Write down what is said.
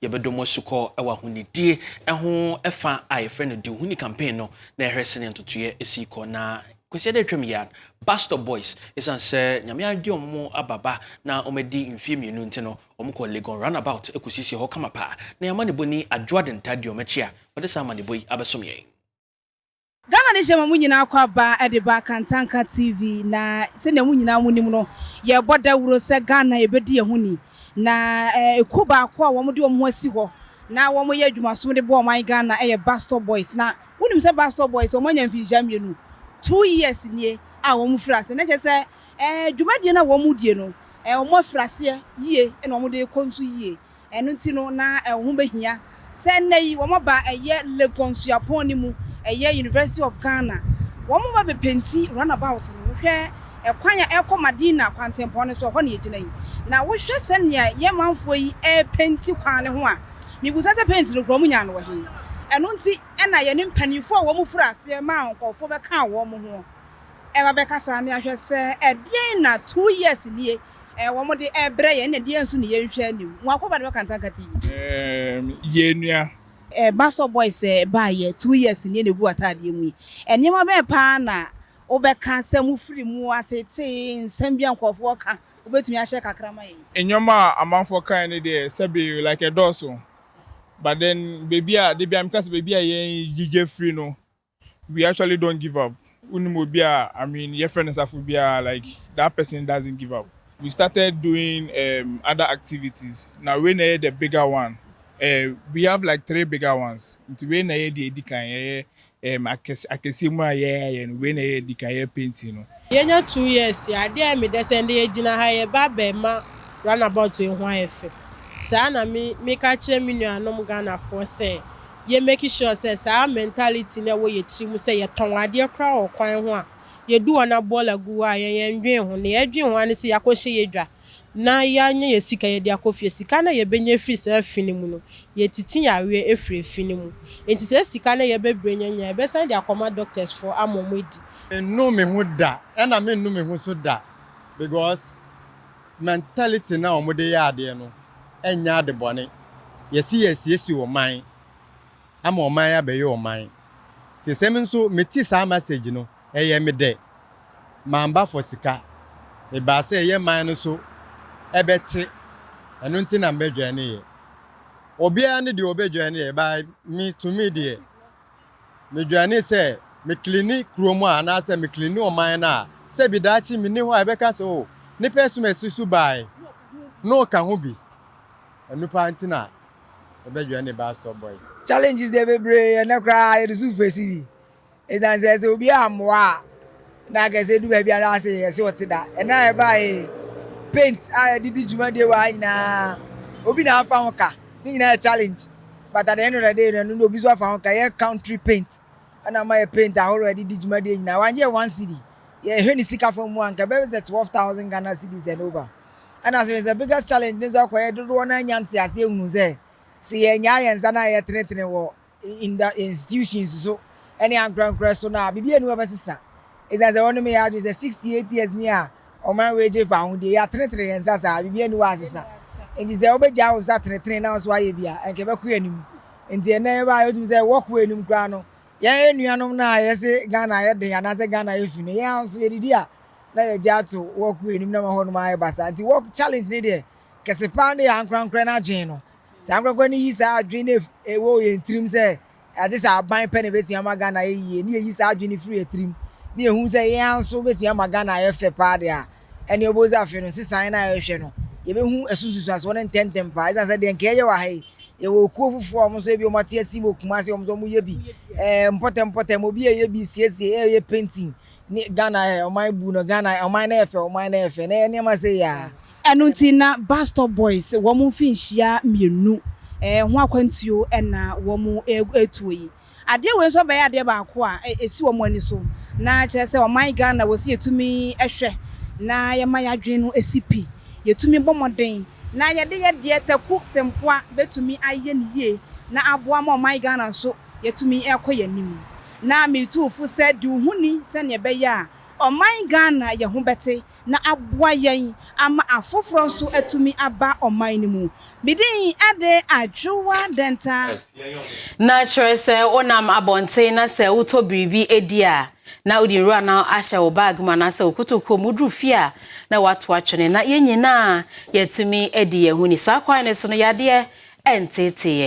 Yɛbɛdɔ mu asukɔ wɔ ahonidie ho fa a yɛfrɛ no Di Wo Ho Ni campaign no na yɛhwɛ sɛdeɛ ntotoeɛ si kɔ. Na Kwasiada atwam yi a, Bus Stop Boys, ɛsiane sɛ Nyame ade wɔn aba ba na wɔadi mfeɛ 2 nti no, wɔkɔ Legon Runabout kɔsiesie hɔ kama paa. Na yɛn amanebɔni Adwoa Denta di wɔn akyi a wɔde saa amanebɔ yi abɛsom yɛn. Ghana de hyɛ ma mo nyinaa kɔ aba de ba Kantanka TV, na sɛnea mo nyinaa mo nim no, yɛrebɔ dawuro sɛ Ghana yɛbɛdi yɛn ho ni, na ekuo baako a wɔn de wɔn ho asi hɔ na wɔn yɛ adwumasom de boa ɔman Ghana yɛ Bus Stop Boys. Na wonim sɛ Bus Stop Boys wɔn anya mfinhyia 2, 2 years nie a wɔn firi ase, na kyerɛ sɛ dwumadie no a wɔn die no, wɔn afiri aseɛ yie na wɔn de kɔ nso yie. Ɛno nti no na ɛho bɛhia sɛ nnɛ yi wɔn aba ɛyɛ Legon Suapɔn no mu, ɛyɛ University of Ghana, wɔn ba bɛpaint runabout no. Wohwɛ ɛkwan a ɛkɔ Madina kwantempɔn no so, ɛhɔ na yɛgyina yi, na wohwɛ sɛnea yɛn manfoɔ yi ɛrepaint kwan no ho a, mibusa sɛ paint no kura wɔn nya no wɔ he? Ɛno nti ɛna yɛne mpanimfoɔ a wɔn firi aseɛ maa nkurɔfoɔ bɛka wɔn ho ɛba bɛkasa ne ahwɛ sɛ ɛdeɛn na 2 years nie wɔn de ɛbrɛ yɛn, na ɛdeɛn nso ne yɛnhwɛ anim. Wɔn akɔba de bɛ Kantanka TV. Yɛn nua. Bus Stop Boys baayɛ 2 years nie na egu ataadeɛ mu yi, nneɛma bɛn paa na wobɛka sɛ mo firi mu atete nsɛm bi a nkurɔfoɔ ka, wobɛtumi ahyɛ kakra ma yɛn? Nneɛma a amanfoɔ kan no deɛ, sɛbi, like ɛdɔɔso, but then beebi a de bi a meka sɛ beebi a yɛn gyigye firi no, we actually don't give up. Wonim obi a, I mean, yɛfrɛ no safo biara, like that person doesn't give up. We started doing other activities. Na wei na yɛ the bigger one. We have like three bigger ones, nti wei na yɛ deɛ edi kan yɛyɛ akɛse akɛseɛ mu a yɛyɛ no. Wei na yɛ edi kan yɛ painting no. Yɛnya 2 years adeɛ a meda sɛ ndɛ yɛgyina ha yɛba abɛma runabout yi ho ayɛ fɛ saa, na me meka kyerɛ me nuanom Ghanafoɔ sɛ yɛ make sure sɛ saa mentality na ɛwɔ yɛ tiri mu sɛ yɛtɔn adeɛ koraa wɔ kwan ho a, yɛdu hɔ na bɔɔla gu hɔ a, yɛn yɛndwen ho. Nea yɛdwen ho ara ne sɛ yɛakɔhyɛ yɛ dwa na yɛanya yɛ sika yɛde akɔ fie. Sika no a yɛbɛnya firi saa fi no mu no, yɛtiti yareɛ efiri efi no mu, nti sɛ sika no yɛbɛbrɛ nyanya, yɛbɛsan de akɔma doctors foɔ ama ɔmo adi. Nnu me ho da, ɛna me nnu me ho so da, because mentality na wɔn de yɛ adeɛ no ɛnyɛ ade bɔne. Yɛsi yɛsiesie ɔman ama ɔman abɛyɛ ɔman te sɛ me nso meti saa message no, ɛyɛ me dɛ. Mamba fɔ sika mebaa sɛ ɛyɛ man no so ɛbɛte. Ɛno nti na mbɛdwa ne yɛ obiara ne deɛ ɔbɛdwa ne yɛ ba me tumi deɛ medwane sɛ meclean kurom a anaasɛ meclean ɔman no a, sɛbi, daakye menni hɔ a, ɛbɛka sɛ o nipa esum esi so bae na ɔka ho bi. Ɛno paa nti na ɛbɛdwa ne Bus Stop Boy. Challenges deɛ bebree. Ɛnɛ koraa yɛde so fesi bi ɛsiane sɛ obi ammoa a na akɛsɛ du baabi a ase yɛsɛ ɔte da. Ɛna ɛbaa paint a yɛde di dwumadie wɔ ha nyinaa, obi na afa ho ka ne nyinaa yɛ challenge, but at the end of the day no, no obi nso afa ho ka. Yɛ country paint ɛna ama yɛ paint ahorow yɛde di dwumadie nyinaa, wangye yɛ 1 cedi. Yɛhwɛ ne sika fam mu a, nka bɛyɛ sɛ 12,000 Ghana cedis and over. Ɛna sɛ biggest challenge ne nso akɔyɛ dodoɔ no anya nteaseɛ ehunu sɛ yɛnyaa yɛn nsa na yɛtenetene wɔ in the institutions so ɛne ankorankora so no a, biribi enu ɛbɛsesa. Ɛsiane sɛ wɔn yɛ adwene sɛ 68 years ni a ɔman wei gye fa ahodie, yɛatenetene yɛn nsa saa, biribi enu wɔ asesa. Nti sɛ wobɛgya wo nsa tenetene na nso ayɛ bi a, ɛnka ɛbɛkɔ yɛn anim. Nti ɛnɛ yɛba a, yɛtumi sɛ walkway anim koraa no, yɛn nuanom no a yɛsɛ Ghana yɛ den anaasɛ Ghana yɛ fi no, yɛn nso yɛdidi a na yɛgya ato walkway anim na ma hɔ nom ayɛ basa. Nti walk challenge ne deɛ kɛse paa ne yɛ ankorankora no adwene no. Sɛ ankorankora no yi saa adwene no ɛwɔ yɛn tirim sɛ ade sɛ aban pɛ na ebɛtumi ama Ghana ayɛ yie, ne yɛyi saa adwene firi yɛ tirim ne yɛhu sɛ yɛn nso bɛtumi ama Ghana ayɛ fɛ paa deɛ a, ɛne ɔbɔ sɛ afei no sesan no a yɛhwɛ no, yɛbɛhu ɛso nsusuasoɔ no ntɛmntɛm paa. Ɛsiane sɛ deɛ nka ɛyɛ wɔ ha yi, yɛwɔ kuo foforɔ a wɔn nso ebi wɔn ate asi wɔ Kumase, wɔn nso wɔn yɛ bi mpɔtɛm mpɔtɛm, obi yɛ bi siesie ɛyɛ painting ne Ghana ɔman bu no, Ghana ɔman no yɛ fɛ, ɔman no yɛ fɛ na ɛyɛ nneɛma sɛ yɛ a. Ɛno nti na Bus Stop Boys wɔn mfinhyia 2 ho akwantuo ɛna wɔn etuo yi. Adeɛ wei nso bɛyɛ adeɛ baako a esi wɔn ani so na kyerɛ sɛ ɔman Ghana wɔ si yɛtumi ɛhwɛ na yɛma yɛadwene no esi pi, yɛtumi bɔ mmɔden na yɛde yɛdeɛ taku sempoa bɛtumi ayɛ ne yie na aboa ma ɔman Ghana nso yɛtumi ɛkɔ yɛn anim. Na metu fo sɛ di wo ho ni sɛnea ɛbɛyɛ a Ɔman Ghana yɛn ho bɛte na aboa yɛn ama afoforɔ nso atumi aba ɔman no mu. Me din de Adwoa Dɛnta. Na kyerɛ sɛ wonam abɔnten na sɛ wotɔ biribi di a, na wode nwura no ahyɛ wo bag mu anaasɛ wo kotokuo mu, woduru fie a na woato atwene na yɛn nyinaa yɛatumi adi yɛn ho ni. Saa kwan no so no, yadeɛ nteetee yɛn.